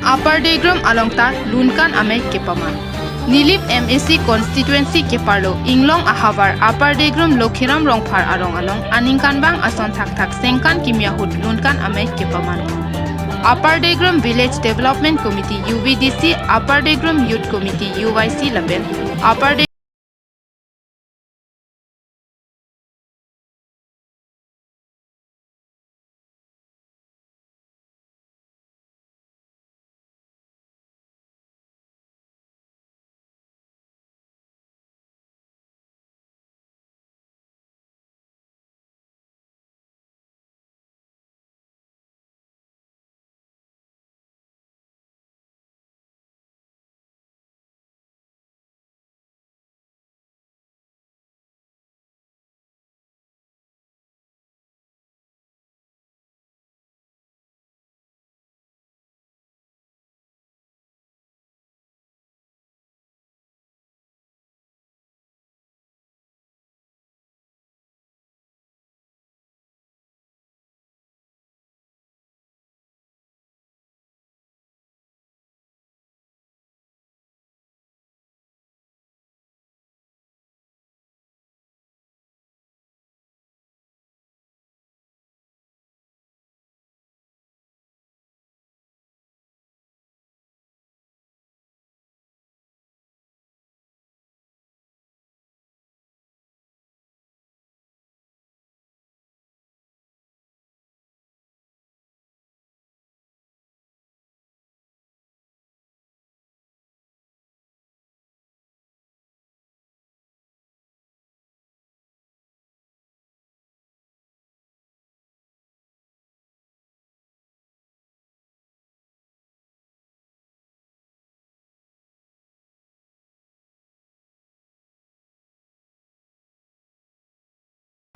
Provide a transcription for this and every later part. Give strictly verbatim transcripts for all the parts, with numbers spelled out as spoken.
Upper Deigrum along ta lunkan amei kepaman. Nilip M A C constituency keparlo Inglong ahavar Upper Deigrum Lokhiram Rongphar arong along aningkanvang ason thakthak sengkan kimi ahut lunkan amei kepaman. Upper Deigrum Village Development Committee, U V D C, Upper Deigrum Youth Committee, U Y C lapen Upper Deigrum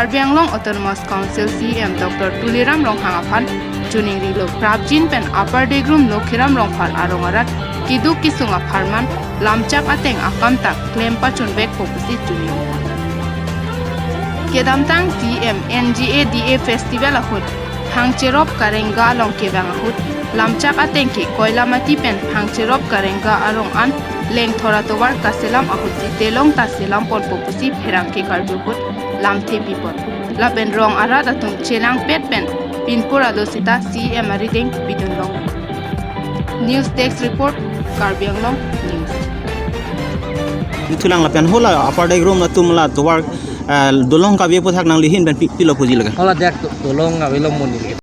Karbi Anglong Autonomous Council C E M Doctor Tuliram Ronghang aphan chuning rilo prapjin pen Upper Deigrum Lokhiram Rongphar arong arat keduk kesung apharman lamchak ateng akam ta klem pachunvekpo pusi chuning. Kedamtang C E M N G A D A Festival ahut Phangcherop Karengga along kevang ahut lamchak ateng ke Koilamati pen Phangcherop Karengga arong an lengthor atovar kaselam ahutsi telong ta selam ponpo pusi pherangke karju ahut lamthe pipon. Lapen rong arat atum chelangpet pen pinpur ado seta C E M arideng pidunlong. News Desk Report, Karbi Anglong News. Ithulang lapen hala Upper Deigrum atum la tovar, eh, dolong kave aphuthak nangli ahin pen pi-, pilo puji lake. Hala dak do-, dolong kave lo muni.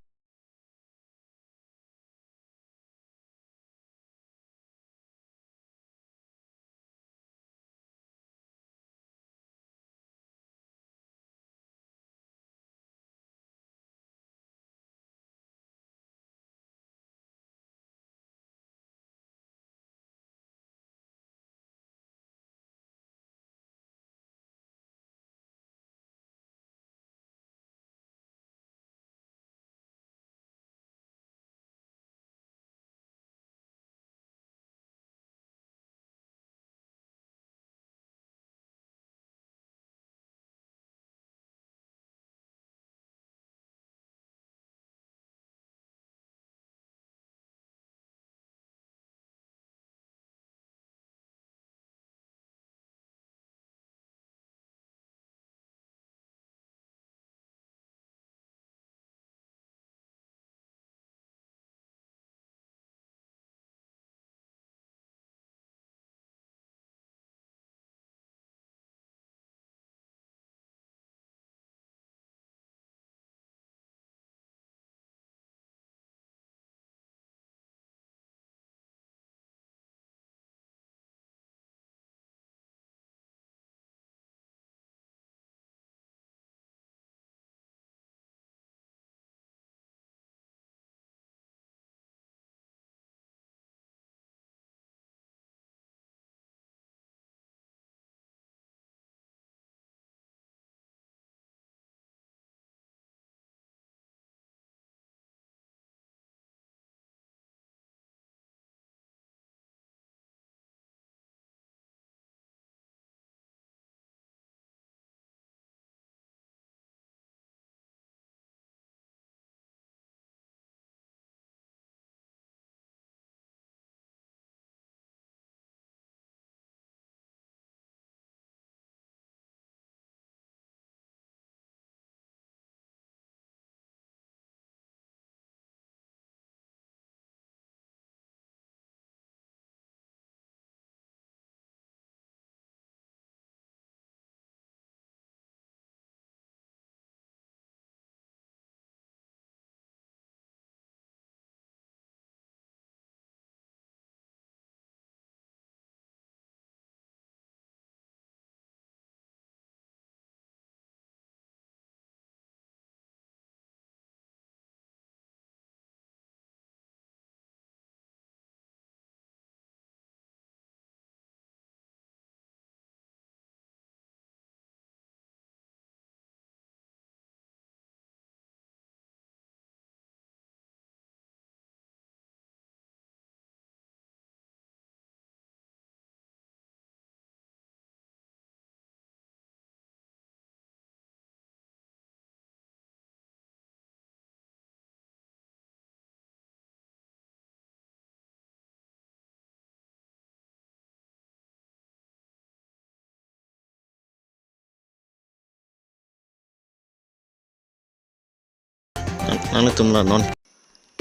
Nangtum la non.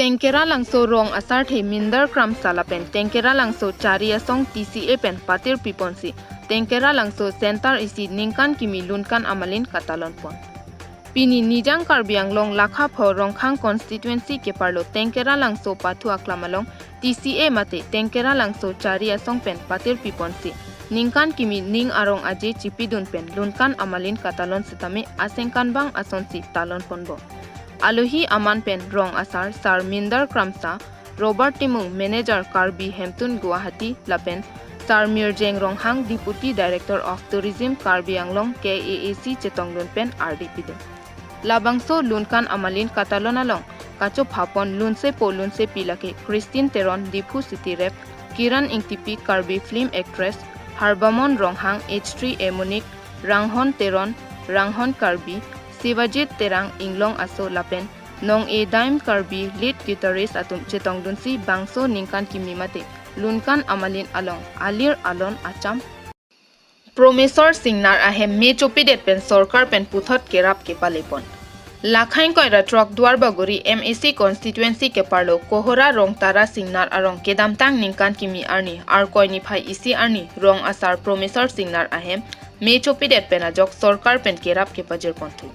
Tengkera Langso rong asarthe Minder Kramsa lapen Tengkera Langso Chari Asong T C A pen patir piponsi Tengkera Langso Center isi ningkan kimi lunkan amalin katalon pon. Pini Nijang Karbi Anglong Lakha pho Rongkhang constituency keparlo Tengkera Langso pathu aklam along T C A mate Tengkera Langso Chari Asong pen patir piponsi ningkan kimi ning arong aje chipidun pen lunkan amalin katalon sitame asengkan bang asonsi talon ponbom. Alohi aman pen rong asar Sar Minder Kramsa, Robert Timung, Manager Karbi Hemtun Guwahati lapen Sar Mirjeng Ronghang, Deputy Director of Tourism Karbi Anglong K A A C chetongdun pen ardi pidun. Labangso lunkan amalin katalon along kachophapon lunsepo lunsepi lake Christine Teron, Diphu City Rep, Kiran Ingtipi, Karbi Film Actress, Harbamon Ronghang, H three Emonic, Ranghon Teron, Ranghon Karbi, Sivajit Terang, Inglong Aso lapen Nong-e Daim Karbi lead guitarist atum chetongdunsi bangso ningkan kimi mate lunkan amalin along alir alon acham Promesor Singnar ahem me chopidet pen sorkar pen puthot kerap kepalepon. Lakhain koira throk Duarbagori M A C constituency keparlo Kohora Rongtara Singnar arong kedamtang ningkan kimi arni Arkoi niphai isi arni rong asar Promesor Singnar ahem me chopidet pen ajok sorkar pen kerap kepajirponthu.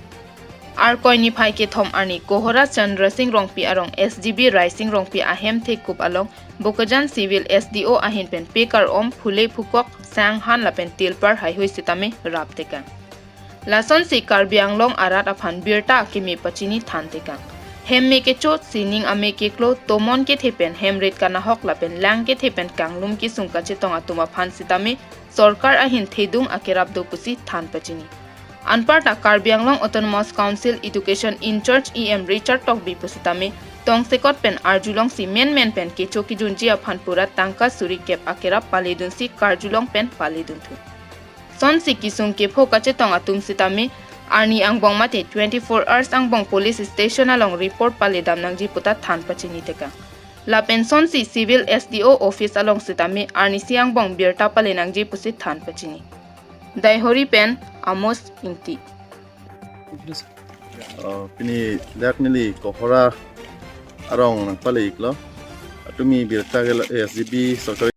Arkoi niphai kethom arni Kohora Chandra Singh Rongpi arong S G B Rai Singh Rongpi ahem thekup along Bokajan Civil S D O ahin pen pekar om phule phukok sang han lapen tilpar haihui sitame rap tekang. Lasonsi Karbi Anglong arat aphan birta akimi pachini than tekang. Hem me kecho sining ame keklo tomon kethe pen hem rit kanahok lapen lang kethe pen kanglum kesung kachetong atum aphan sitame sorkar ahin thedung akerap do pusi than pachini. Anparta Karbi Anglong Autonomous Council Education in-charge E M Richard Tokbi pusitame tongsekot pen arjulongsi menmen pen kecho kijunji aphan pura tangka suri kep akerap paledunsi karjulong pen paledunthu. Sonsi kesung kepho kachetong atum sitame arni angbong mate twenty-four hours angbong police station along report paledam nangji puta than pachini tekang. Lapen sonsi Civil S D O office along sitame arnisi angbong birta pale nangji pusi than pachini. Daihori pen Amos Ingti. Oh, pini dak neli Kohora arong nangpale iklo. Atumi birta ke la S G B sorkari